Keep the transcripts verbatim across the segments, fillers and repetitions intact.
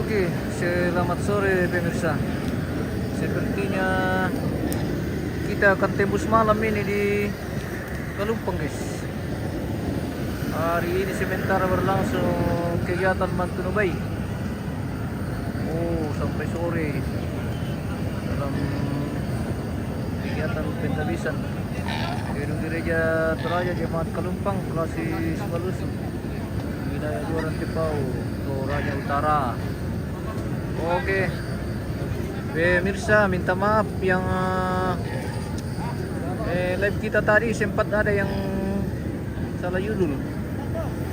Oke, selamat sore pemirsa. Sepertinya kita akan tembus malam ini di Kalumpang, guys. Hari ini sementara berlangsung kegiatan Mantunubai. Oh, sampai sore dalam kegiatan pentabisan. Gedung Gereja Toraja Jemaat Kalumpang, Kelasi Simalunsun, wilayah Luar Antipau, Toraja Utara. Oke. Pemirsa, minta maaf yang, eh, eh, live kita tadi sempat ada yang salah judul.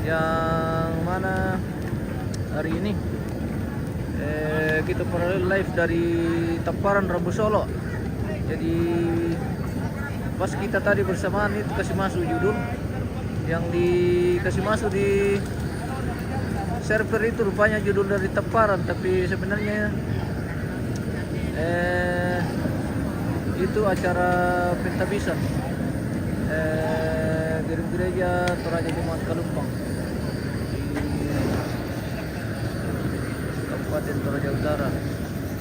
Yang mana hari ini, eh, kita paralel live dari Tamparan Rabu Solo. Jadi pas kita tadi bersamaan itu kasih masuk judul yang dikasih masuk di server itu rupanya judul dari Tamparan, tapi sebenarnya, eh, itu acara pentabisan, eh, gedung gereja Toraja Jemaat Kalumpang di Kabupaten Toraja Utara.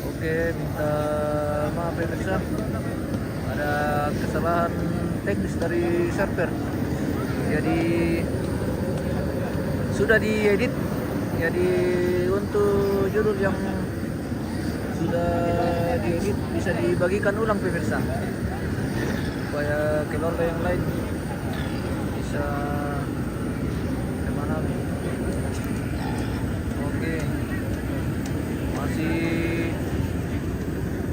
Oke, minta maaf ya pemirsa, ada kesalahan teknis dari server. Jadi sudah diedit. Jadi untuk judul yang sudah diedit bisa dibagikan ulang pemirsa, supaya keluarga yang lain bisa memahami. Oke, masih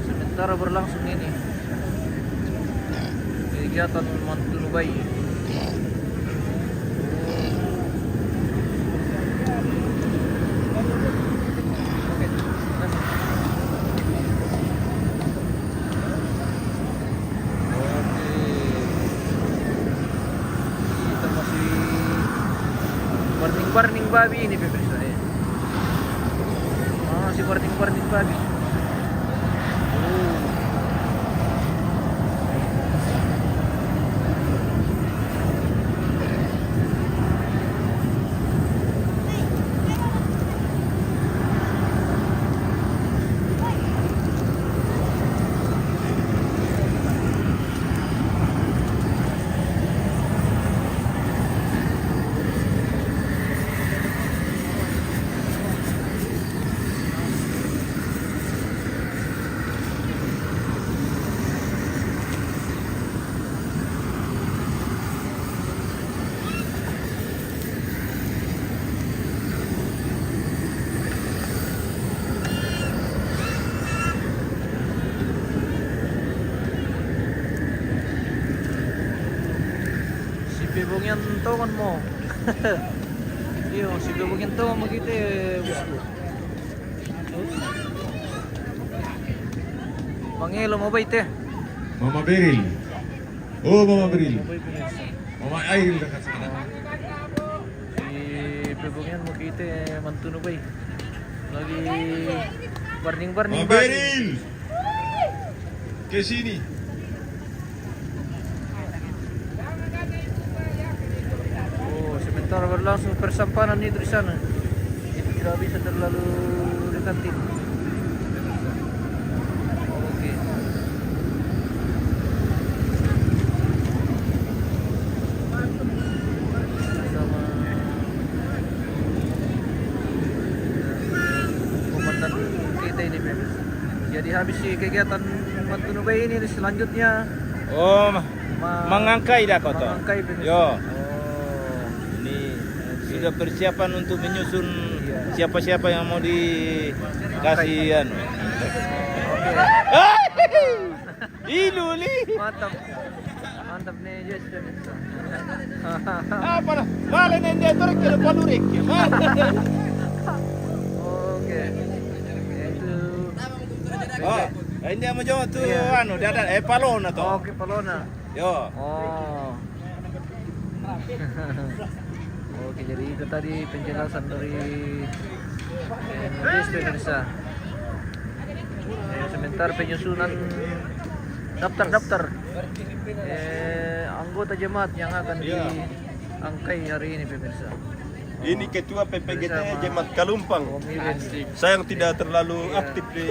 sementara berlangsung ini kegiatan Mantunubai. Oke, terima kasih. Oke. Kita masih warning-warning babi ini, pemirsa, ya. Masih warning-warning babi. Oh. Si Pebongian tongan mo. Iyo, si Pebongian tongan mo kita, bosku. Mangelo mo ba ite? Mama Beril. Oh, Mama Beril. Mama Airil dekat sana. Si Pebongian mo kita Mantunubai. Lagi warning-warning. Mama Beril. Ke sini. Oh, sementara berlangsung persampanan itu di sana. Itu tidak bisa terlalu dekat itu. Oke. Sama komandan kita ini, Beb. Jadi habis si kegiatan Mantunubai ini, selanjutnya. Oh, ma-, Ma-, mangangkai dah kau tu. Mangangkai, Beb. Yo. Oh. Ini, oke, sudah persiapan untuk menyusun. Iya. Siapa-siapa yang mau dikasih anu. Oke. Ilu li. Mantap. Mantap nih, Jess, pemirsa. Apa lah? Malah nih dia turun ke depan lurik. Oke. Ya, itu. Oh, ini mau jawab tu. Iya. Anu, dia ada, eh, Palona tu. Oke, Palona. Yo. Oh. Oke, jadi itu tadi penjelasan dari, eh, Jess, pemirsa. Eh, sementara penyusunan daftar-daftar, eh, anggota jemaat yang akan diangkai hari ini, pemirsa. Ini ketua P P G T Jemaat Kalumpang. Sayang tidak terlalu aktif di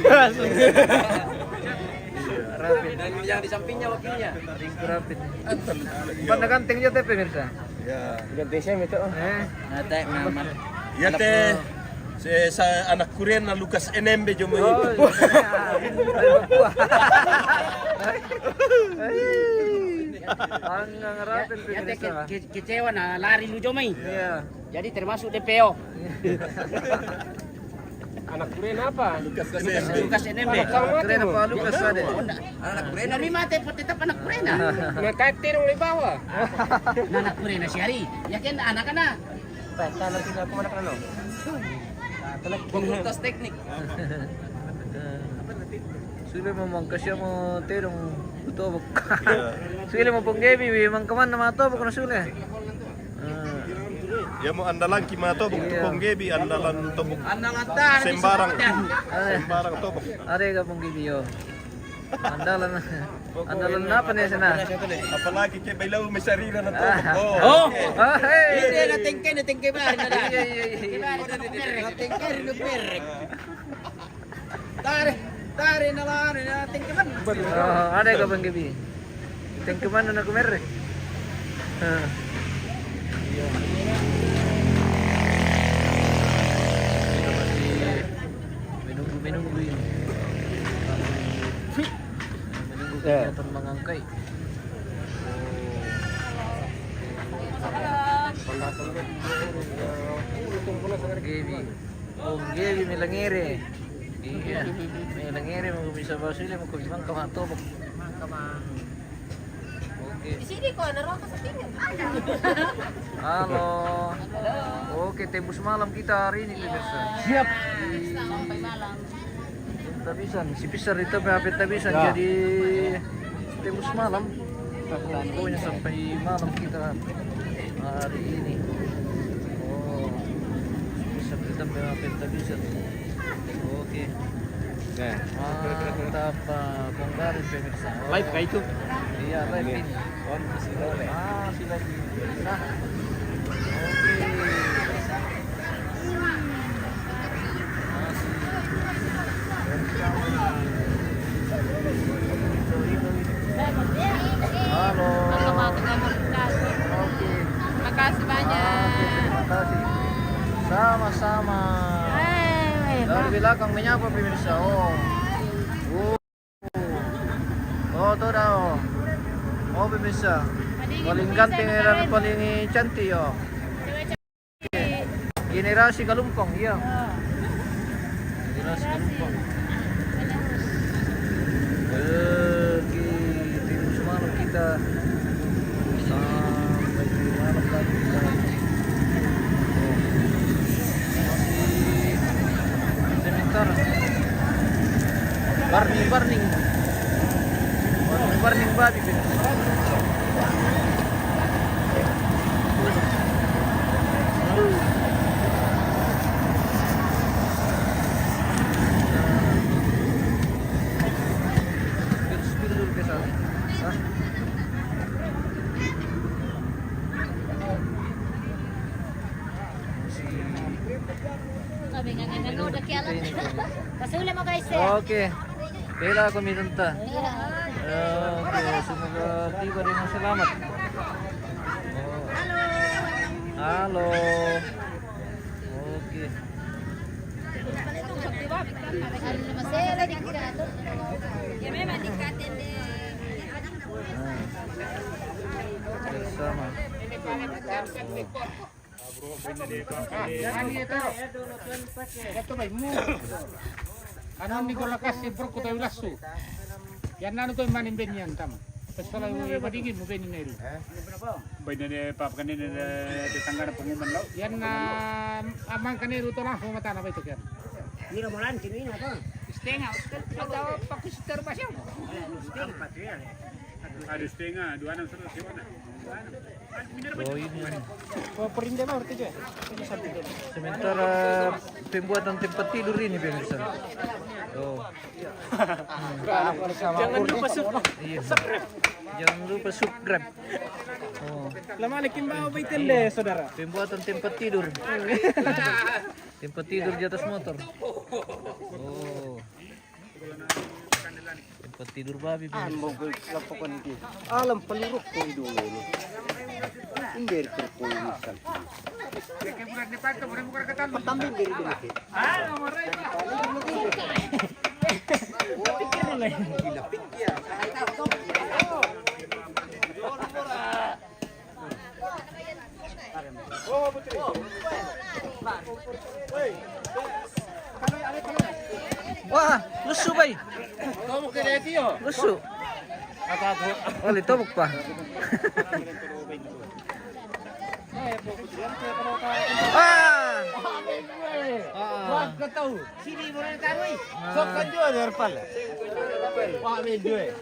Rapin. Dan yang di sampingnya wakilnya. Ringku Rapin. Panda ganteng juga, pemirsa. Ya. Ganteng saya itu. Eh. Nate, Mamat. Ya, teh. Se sa anak kurena Lukas Enembe jo mai. Oh, iya. Anggang Rapin, pemirsa. Kecewa na lari lu jo mai. Iya. Jadi termasuk D P O. Anak kurena apa? Lukas Enembe. Lukas Enembe. Anak kurena apa Lukas ada? Anak kurena. Kami mate tetap anak kurena. Nah, kayak tirung di bawah. Nah, anak kurena si Ari. Ya kan anak-anak. Fakultas Teknik. Sule mo mangkasi mo terong tobok. Sule mo ponggebi, mangkaman nama tobok na sule. Ya mo andalan ki ma tobok tu ponggebi, andalan tobok. Sembarang. Sembarang tobok. Ada ka ponggebi yo. Andalan. Andalan apa nih sana? Apalagi ke bailau mesarira na tobok. Oh. Ini na tengke, na tengke ba. Iya, iya, iya. Na tengke, na tengke. Tare, tare na lari na tengke man. Oh, ada ka ponggebi. Tengke man na kumerre. Menunggu, menunggu ini. Menunggu kegiatan mangangkai. Ponggebi. Ponggebi melangere. Iya. Melangere mo bisa basile mo ko mangkama tobok. Mangkama. Oke. Di sini kok ada rokok setinggi. Ada. Halo. Oke, tembus malam kita hari ini, pemirsa. Siap. Sampai malam. Tabisan, si besar itu apa tabisan jadi tembus malam. Pokoknya sampai malam kita hari ini. Oh, bisa kita peta bisa. Oke. Mantap, Bang Garin, pemirsa. Live kah itu? Iya, live ini. Ah, si live ini. Nah. Oke. Halo. Halo, Bang. Oke. Makasih banyak. Oke, terima kasih. Sama-sama. Dari belakang menyapa, pemirsa. Oh. Oh, tuh dah. Oh, pemirsa. Paling ganteng dan paling cantik, yo. Generasi Kalumpang, iya. Generasi Kalumpang. Oke, tim semalam kita sampai di malam lagi kita. Sebentar. Burning, burning. Burning, burning babi. Sabi nga nga nanood ang kialat. Pasuli mo guys eh. Okay. Pila ako minunta. Okay, semoga tiba dengan selamat. Halo. Okay. Ya memang dikatin deh. Sama. Anu ni gola kasi bro ko tayo lasso. Yan na ano to yung maning benyan tam. Tapos pala yung madingin mo benin na yun. Bay na ni papakan ni na tetangga na pengumuman law. Yan na amang kaniro to na humata na ba ito kyan. Mira mo lang, kinina to. Stenga, pagdaw pakusitar ba siya? Ada stenga, dua enam satu siapa na? Oh, ini anu. Sementara pembuatan tempat tidur ini, pemirsa. Oh. Jangan lupa sub-, iya. Subscribe. Jangan lupa subscribe. Oh. Lamalik yung bawa ba itile, saudara? Pembuatan tempat tidur. Tempat tidur di atas motor. Oh. Tempat tidur babi, Bang. Ambo ko lapokan iti. Alam paluruk ko idu ini. Imberi ko ini. Patambin diri dulu. Wah, lusu, bay. Lusu. Oh, litobok pa. Ah. Ah. Sini mo rin tayo eh. Sok ka dyan, Erpal. Wah, may dyan eh.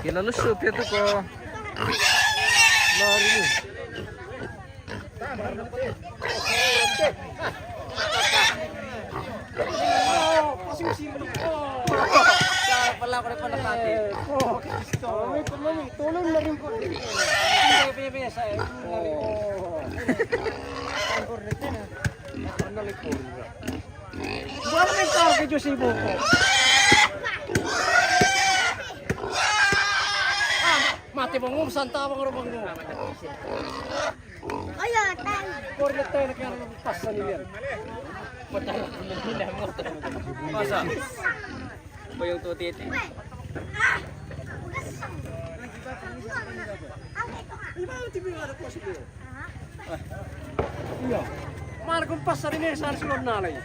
Kila lusu pia tu ko. Lari ni. Pala ko na pala kati. Oh, Kristo. Tulong na rin po. Bebe, bebe, sa tulong na rin po. Ang cornet na. Ang cornet na. Buwan na yung tawag kay Diyos, ibo ko. Ah, mati mo, ngumsan, tawag ng rubang mo. Ayo, tan. Cornet tayo, nagkaroon ng pasan yan. Masa? Ba yung tutiti? Iya. Maragumpas sa rin eh, sa sunod na alay.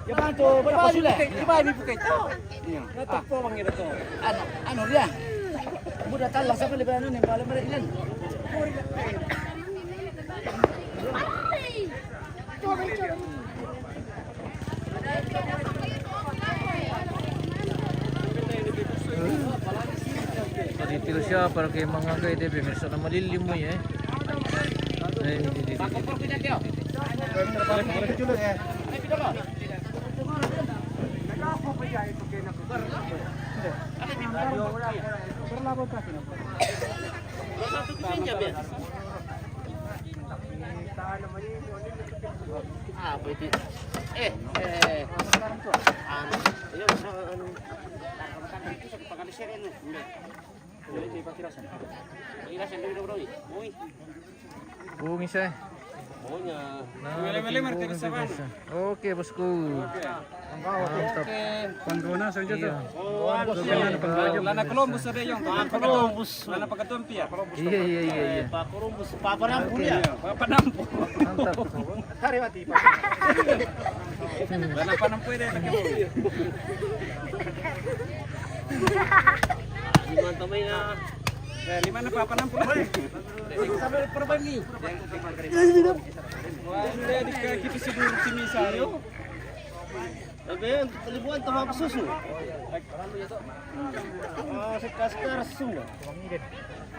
Yaman to, wala pa sila. Iba, iba, iba, iba. Iya. Natagpo ang ito to. Ano, ano riyan? Muda tala sa pala ba ano ni, bala mara ilan? Dito siya para kay mga kay Debe, may sana malilimoy eh. Eh, hindi, hindi, hindi. Ah, pwede. Eh, eh. Ano, yun, sa ano? Hindi. Hindi, hindi, pakirasan. Pakirasan, dito, bro, eh. Uy. Bungi siya eh. Oo niya. Mali, mali, Martin, sa van. Okay, boss ko. Okay. Mantap. Panggona sa inyo to. Iya. Oh, ano siya? Wala na Columbus sa Dayong. Ah, Columbus. Wala na pagkatumpia. Iya, iya, iya, iya. Pa Columbus, papanampo niya. Papanampo. Mantap. Hari mati pa. Wala pa nang pwede. Lima tamay na. Eh, lima na papanampo. Sabi, perbangi. Wala, di ka kita siguro sinisayo. Sabi yan, palibuan, tama pa susu. Ah, sa kaskar, susu.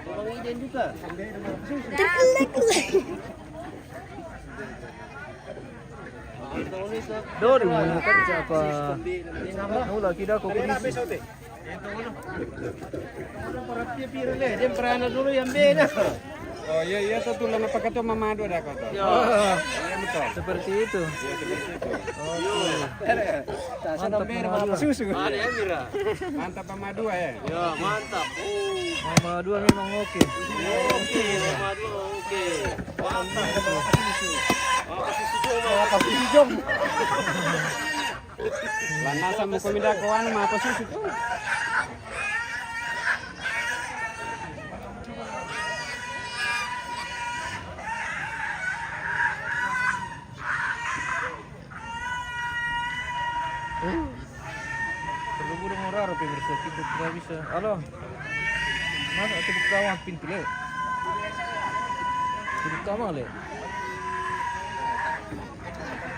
Pamangiden juga. Terkelek. Dori mo na ka pa. Wala, kida ko. Para pipira le, dia para na dulu yang beda. Oh, iya, iya, satu lang napakato mamado da ko to. Iya. Iya, betul. Seperti itu. Iya, seperti itu. Oke. Mantap, Mama Dua. Susu. Ada ya, Mira? Mantap, Mama Dua, ya? Ya, mantap. Mama Dua memang oke. Oke, Mama Dua, oke. Mantap. Apa susu, Mama? Apa susu, Jom? Lanasa mo kumida ko ano, mapasusu to. Perlu burung orang, tapi bersakit, tidak bisa. Halo. Masa itu buka awak pintu le? Itu buka awak le?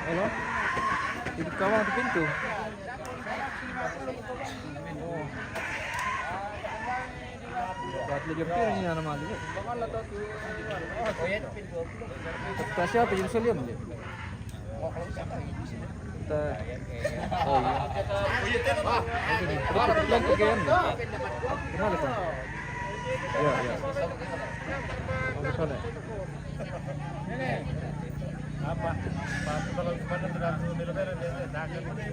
Halo? Itu buka awak pintu? Oh. Buat lagi hampir ini anak malu. Kita siapa yang selian dia? Kita, oh iya. Kita lagi game. Gimana, Pak? Iya, iya. Bagus sana. Apa? Pas kalau gimana tergantung bela-bela dia, dia takkan makan.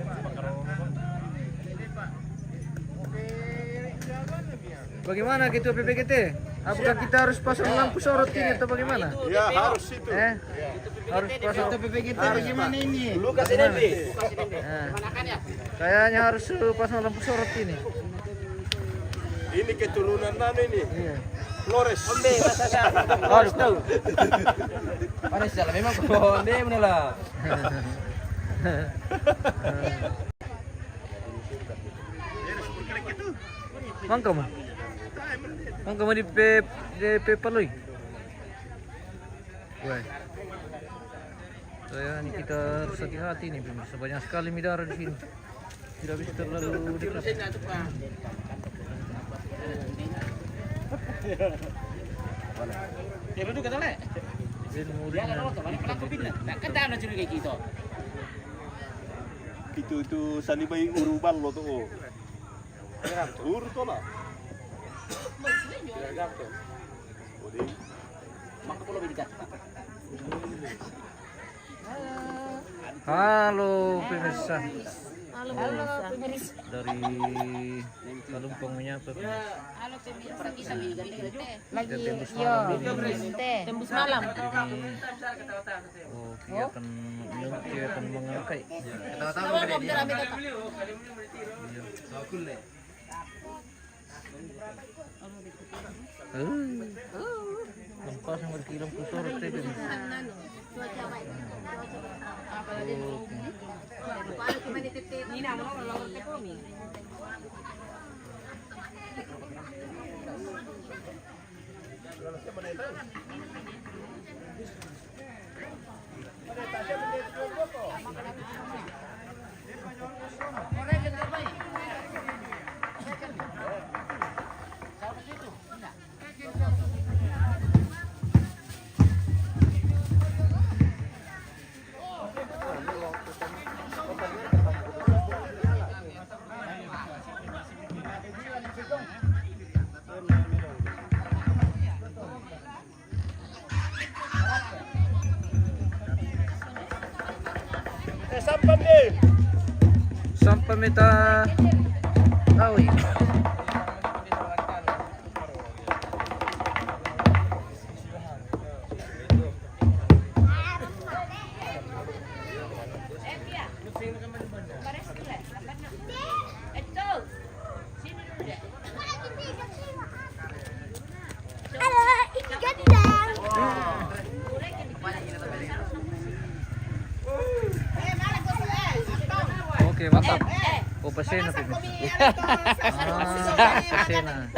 Bagaimana gitu P P G T? Apakah kita harus pasang lampu sorot ini atau bagaimana? Ya, harus itu. Eh? Harus pasang. Itu P P G T harus, bagaimana Pak. Ini? Lukas ini. Nah. Kayaknya harus, eh, pasang lampu sorot ini. Ini keturunan mana ini? Iya. Flores. Ombe, masa saya. Flores tahu. Flores salah memang kok. Ombe mana lah. Mangka ma. Mangka ma di pe, di pe palui. Weh. Saya ini kita harus hati-hati nih, pemirsa. Banyak sekali midara di sini. Tidak bisa terlalu dekat. Dia duduk kata le. Dia mau dia dengar. Kalau kemana pelaku pindah. Tak kata ada curiga gitu. Itu, itu sani bai uru ballo to. Uru to lah. Udi. Maka kalau lebih dekat. Halo pemirsa. Halo pemirsa. Dari Kalumpang menyapa pemirsa. Halo pemirsa, kita lagi, kita lagi tembus malam ini. Tembus malam. Ini, oh, kegiatan, kegiatan mengangkai. Tawa-tawa. Iya. Eh, lampas yang berkilang kusur tadi. Eh, sampan deh. Sampan mita. Awi. Halo, ini gendang. Oke, mantap. Oh, pasena, Pin. Ah, pasena.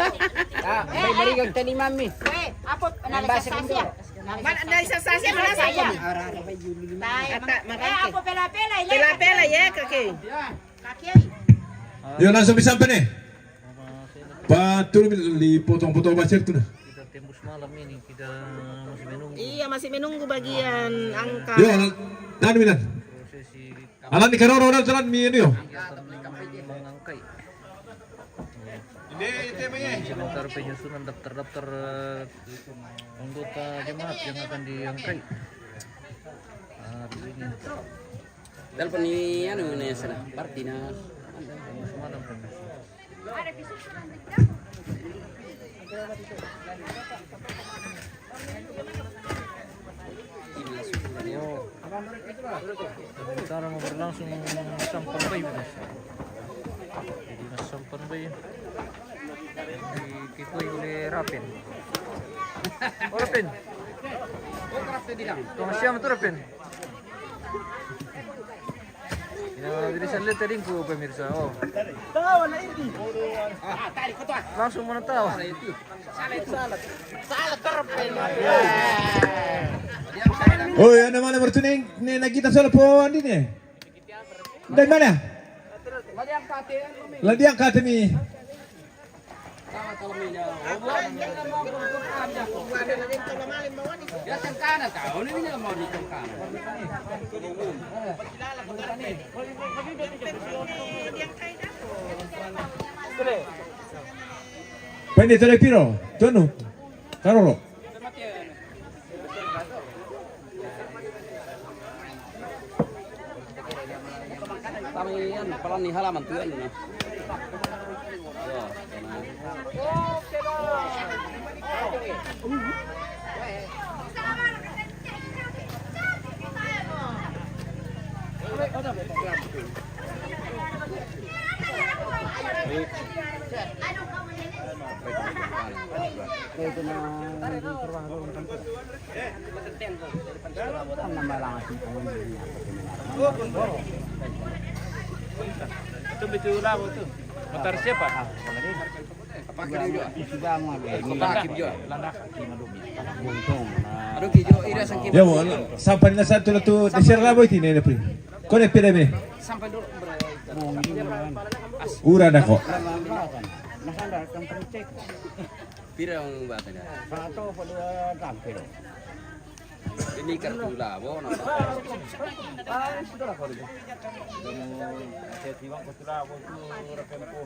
Ah, may barigang taniman mi. Weh, apa? Nambah sa saya. Mana, nasa saya, mana saya? Ata, eh, makake. Apa pela-pela, ile? Pela-pela, ya, kake. Kake. Yo, langsung bisa apa nih? Patulong mi, potong-potong basir tu nah. Kita tembus malam ini, kita masih menunggu. Iya, masih menunggu bagian angka. Yo, lan-, lan mi lan. Prosesi. Alan ni karoro na jalan mi ini yo. Kegiatan mengangkai. Ini, ini, ini. Sementara penyusunan daftar-daftar, eh, anggota jemaat yang akan diangkai. Ah, ini. Telepon ni, anu, ni sana, parti na. Semalam kan. Sementara mau berlangsung sampan bayi, Mas. Jadi, Mas, sampan bayi. Diketuai oleh Rapen. Oh, Rapen. Tuang siapa tu, Rapen? Ya, jadi saya lihat tadi ku pemirsa. Oh. Langsung mana tahu? Oh, ya, nama nomor tuning ni, na kita solo po andi ni. Dari mana? Ladiang Katemi. Pende tole piro? Tonu. Karoro. Kami anu, palan ni halaman tu anu na. Yo, sana. Itu betul lah itu. Motor siapa? Apa kali juga? Pakai juga. Buntung. Aduh, kijo, ira sangki. Ya, mo, sampai na satu tu, desir lah boy, tine na pri. Kone pira me? Sampai dulu, bro. Ura na ko. Nasaan dah, tempat cek. Pira ang bata na? Satu apa dua tampil. Ini kartu labo, no? Ah, sudah lah, kalau gitu. Saya tiwang kartu labo tu, rekan ku.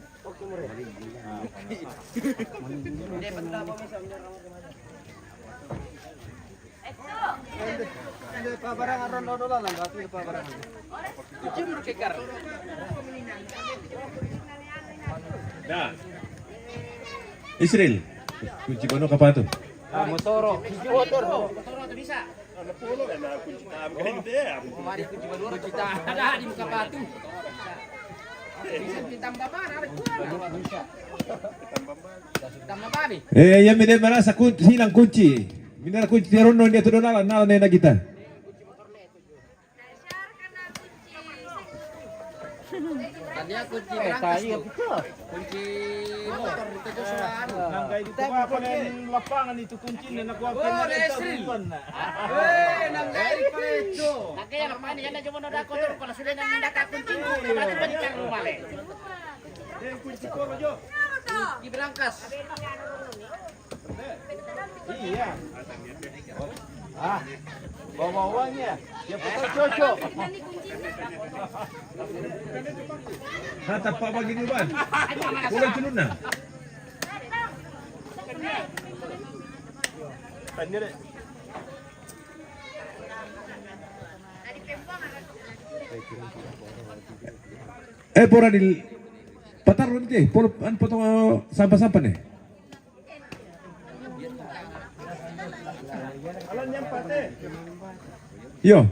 Hindi, pabarang aron, no, no, lang, lang, pabarang. Nah. Israel, kunci bano kapatu. Ah, motoro. Motoro. Mari kunci bano. Kunci ta-, ada di muka batu. Bisa ditambah mana? Ada kurang. Tambah mana? Eh, ya, mide marasa kun-, hilang kunci. Mide kunci tiaron no dia tu donala, nala nena kita. Tanya kunci berangkas tu. Kunci motor itu tu sudah anu. Nang kayak itu apa, lapangan itu kuncinya, nak gua. Oh, Esril. Eh, nang kayak itu. Nak kayak apa ni? Kan cuma udah kotor, kalau sudah nang minta kunci, dia balik rumah le. Eh, kunci koro jo. Di berangkas. Iya. Ah, bawa uangnya. Siapa tahu cocok. Kata Pak bagi dulu, Bang. Bukan celuna. Tanya deh. Eh, pora di patar nanti, pora an potong, eh, sampah-sampah nih. Yo.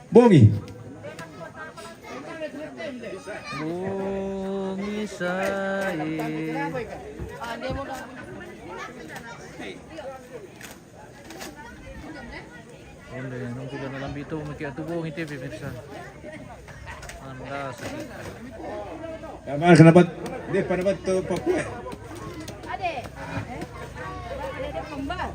Bongi. Bongi sai. Onde, nung kuda na lambito, maki atu bongi te, pemirsa. Anda sakit. Ya, Bang, kenapa? Dia pada betul Papua. Ade. Ade kembang.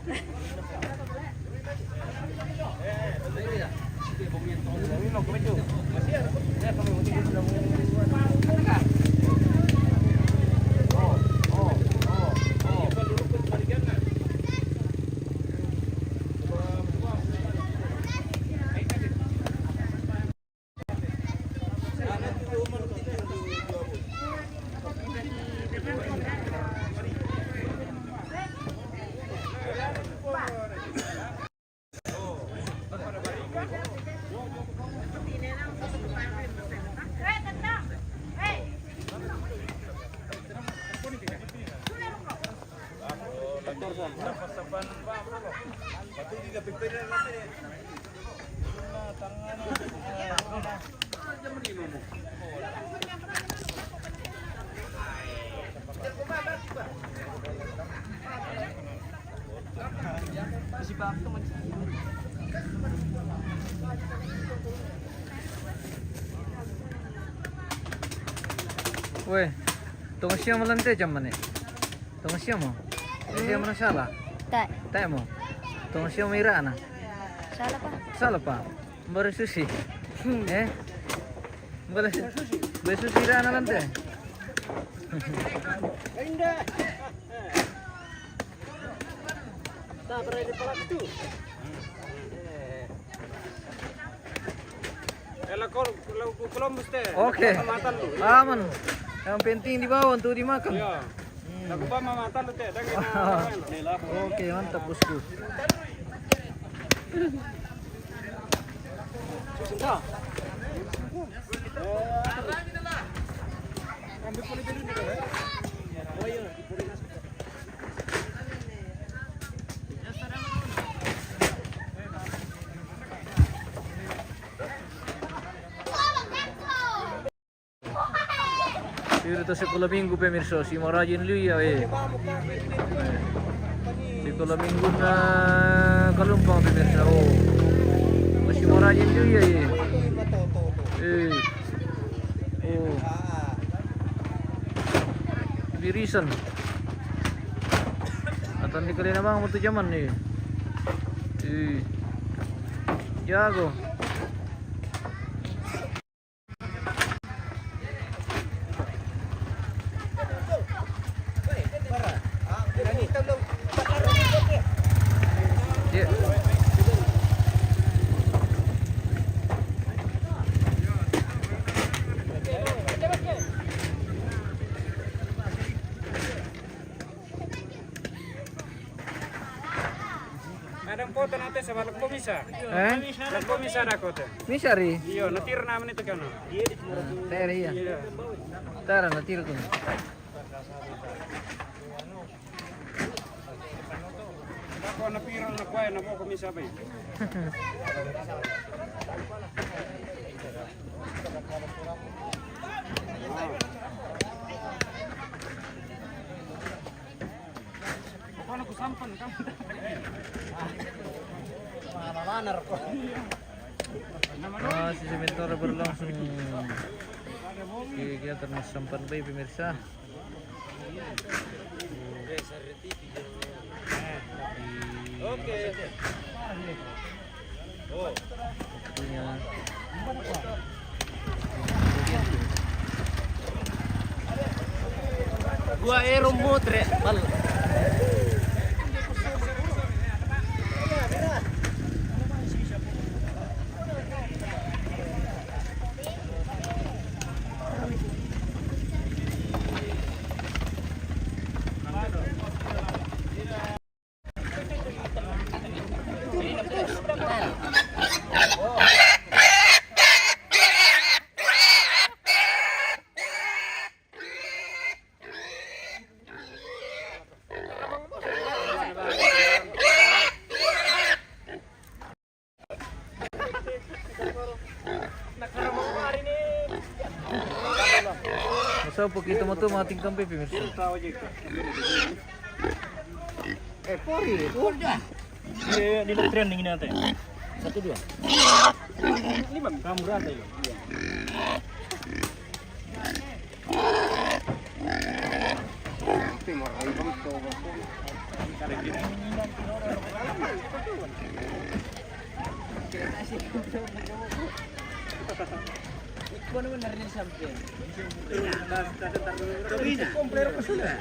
Weh, tong siamo lante jammane. Tong siamo. Siamo na sala. Tae. Tae mo. Tong siamo irana. Sala pa. Sala pa. Bare susi. Eh? Bare susi. Bare susi irana lante. Ela kol, kol, kol, Columbus te. Oke. Matan lu. Aman. Yang penting dibawa untuk dimakan. Iya. Hmm. Aku bawa mama matan lu te. Oke, mantap, bosku. Iri to sekolah minggu, pemirsa, si Morajin Luya, eh. Eh. Sekolah minggu na Kalumpang, pemirsa. Oh. Si Morajin Luya, eh. Eh. Oh. Birisan. Atan di kali namang mutu jaman ni. Ih. Jago. Iya. Ada foto nanti sama lako misa. Eh? Lako misa ada kota. Misa ri? Iya, natir nama itu kan. Nah, tera iya. Iya. Tara natir tu. Ako na pira na kuya na ko misa bay. Ako na kusampan kam. Ah, si sementara berlangsung kegiatan sampan bay, pemirsa. Oke. Dua ero mutre, bal. Masa po kita mo to, mating kampe, pemirsa. Eh, pori, udah. Iya, iya, di trending ini nanti. Satu, dua. Lima. Kamu berapa ya? Iya. Ikaw naman narinig sa akin. Sabi na. Komplero pa sila.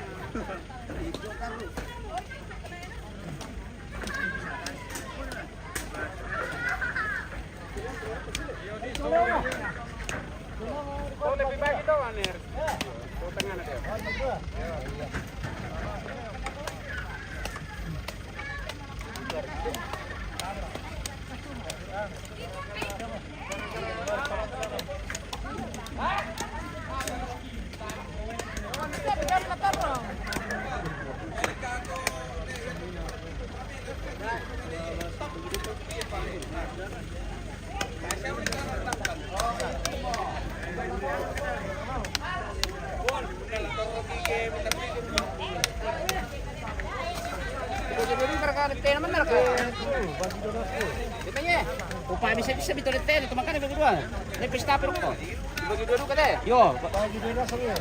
Upah bisa-bisa betul teh, itu makanya bagi dua. Ini pesta apa ko? Bagi dua dulu kata. Yo. Bagi dua sama ya.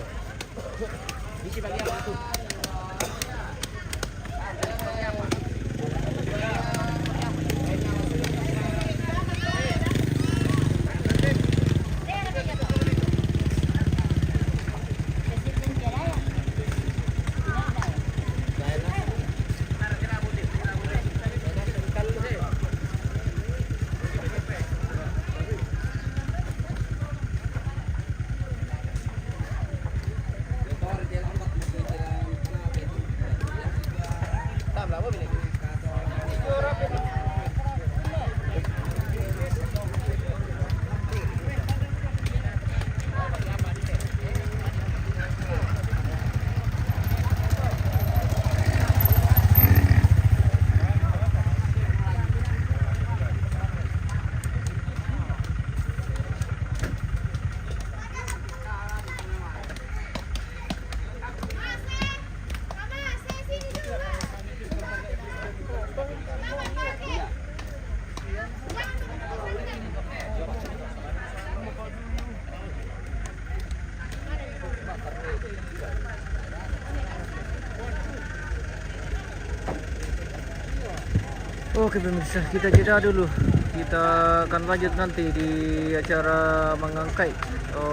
Oke pemirsa, kita jeda dulu. Kita akan lanjut nanti di acara mangangkai.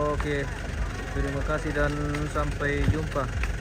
Oke. Terima kasih dan sampai jumpa.